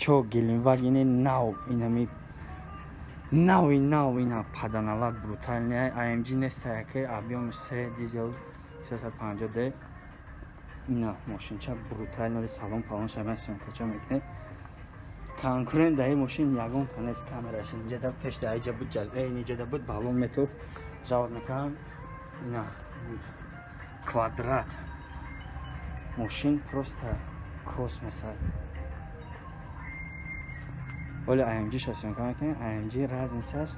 Бачаҳо, Геленвагени нав, инами нави нав, ина паданалат брутальный AMG неста, яке объем се, дизел, 350 д. Ина мошинча брутальный, салон палон шама съёмка ча мекунед. Конкурент даи мошин ягон та нест. Камераш инҷа пеш да иҷа буд, инҷа буд, балон метоф жалоб мекунам. Ина квадрат мошин, просто космоса. Оли AMG ша съёмка мекунем. AMG разница ш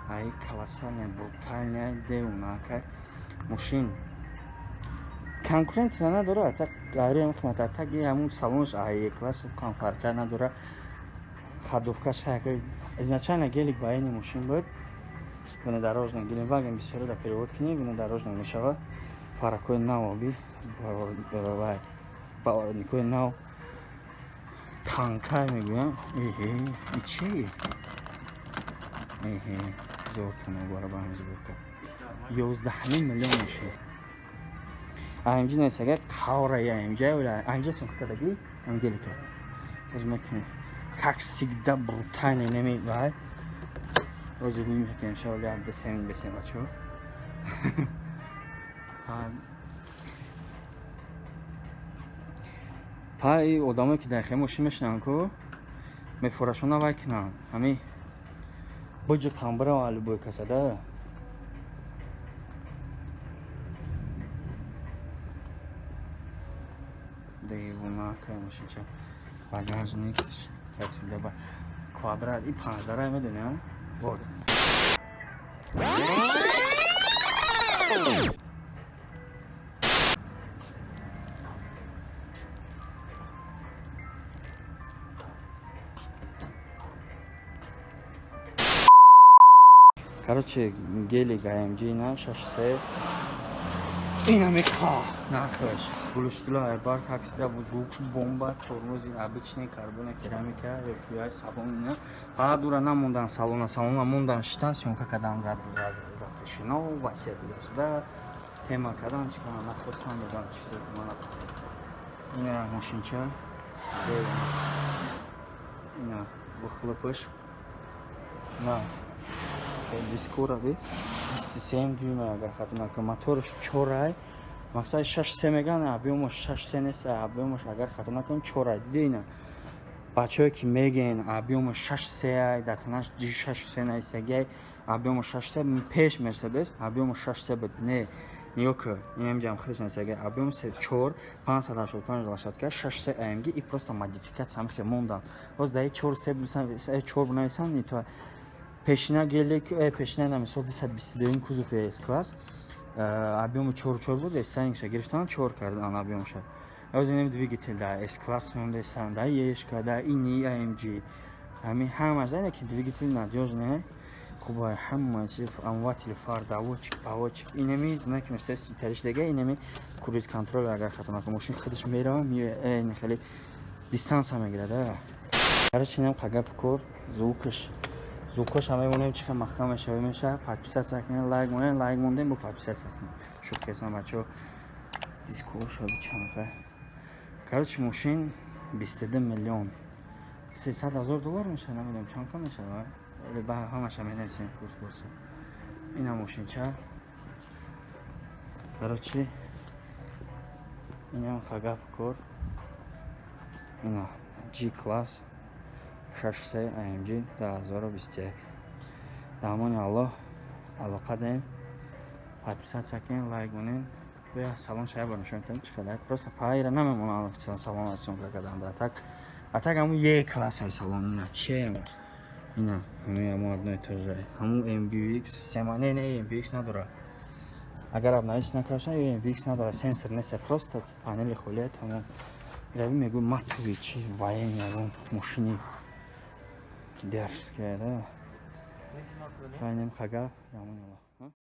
ай колоссальная, брутальная, деунака мошин конкурент надора. Так ғайри қимат, так ҳамун салонш ай класс кам фарқа надора. Ходовка ш изначально гелик ба ини мошин буд, внедорожник. Геленваген бисёро да перевод кунем, внедорожник мешавад. Фаракҳои нав, оби поворотник ҳои нав, танкай мегӯям. Эҳе, чи эҳе, зортана бара ба ҳами сборка 11,5 миллион мошин. AMG несага қавраи AMG, AMG сохтадаги ангелика тоз мекунем, как всегда брутальный неми вай. Ҳозир мекунем шаволи абдасем бесем, бачаҳо. Пай одамое ки дар хе мошин мешинанд ку мефурашона вай кунанд, ҳами буҷи қамбарам любой касада. Девона мошинча, багажник как всегда квадрат и панҷдара, медони, вот. Короче, гелик AMG на 6.3, инами ка нархаш гулуштула айбар, как всегда звук бомба, тормози обычный, карбона керамика ёки салон. Ина фақат дура намондан, салона салона мондан, шитан, съёмка кардан запрещено, васе туда-сюда тема кардан, чи кана нахостан додан чизо. Ина мошинча, ина выхлоп аш на дискора би 27 дюйма, агар хато накунам, мотораш чорай. Мақсади 6.3 меган, объём аш 6.3 нест, объём аш, агар хато накунам, чорай. Диди, ина бачаҳое ки мегӯен, объём аш 6.3 ай, дар танаш G 6.3 наистагиай, объём аш 6.3. Пеш Мерседес объём аш 6.3 буд. Не, нигоҳ кун, инамҷам хеле наистагиай, объём се чор, 585 лошадка, 6.3 AMG и просто модификация ҳам хел мондан. Боз даи чор се чор бинависам, не то пешина гелик, пешина на мисол 222 кузов S класс объём у чор чор буд, рестайлинг ша гирифтан, чор кардан объём ша. Ҳозир инам двигатель да S класс мондаисан, да ешка, да ини AMG, ҳамин ҳамаш да ки двигатель надёжный, хуба, ҳама чи, омыватели фар, доводчик, поводчик, инами знаки Мерседес тариш дега, инами круиз контроль, агар хато накунам, мошин худаш мерава, меоя, хеле дистанция мегирад. Короче, инам қагап кор, звук аш, звук оша мемонем, чи хел махкам мешава меша. Подписаться кунед, лайк монед, лайк мондем, бо подписаться кунед. Шӯхиасан, бачаҳо, дискоша бичанафа. Короче, мошин 22 миллион 300 ҳазор доллар меша, намедонам чанд қа мешава, вале ба ҳамаша менависем курс курсо. Ина мошинча, короче, инам қагап кор, ина G класс 6.3 AMG 2021. Дар амони Аллоҳ, алоқа даем, подписаться кунед, лайк монед. Бия, салон шая бор нишон медиҳам, чӣ хеле просто пайра намемонам салон съёмка кардан. Да так, а так ҳамун Е класс ай салон. Ина чием, ина ҳамин ҳамун одно и то же, ҳамун MBUX система. Не, не, MBUX надора, агар обновить накардашам, MBUX надора, сенсор нест, просто панели холия, тамом. Рави мегӯ матовый чи военный, ягон мошини дерзкая, да. Файнем хага, амони Аллоҳ.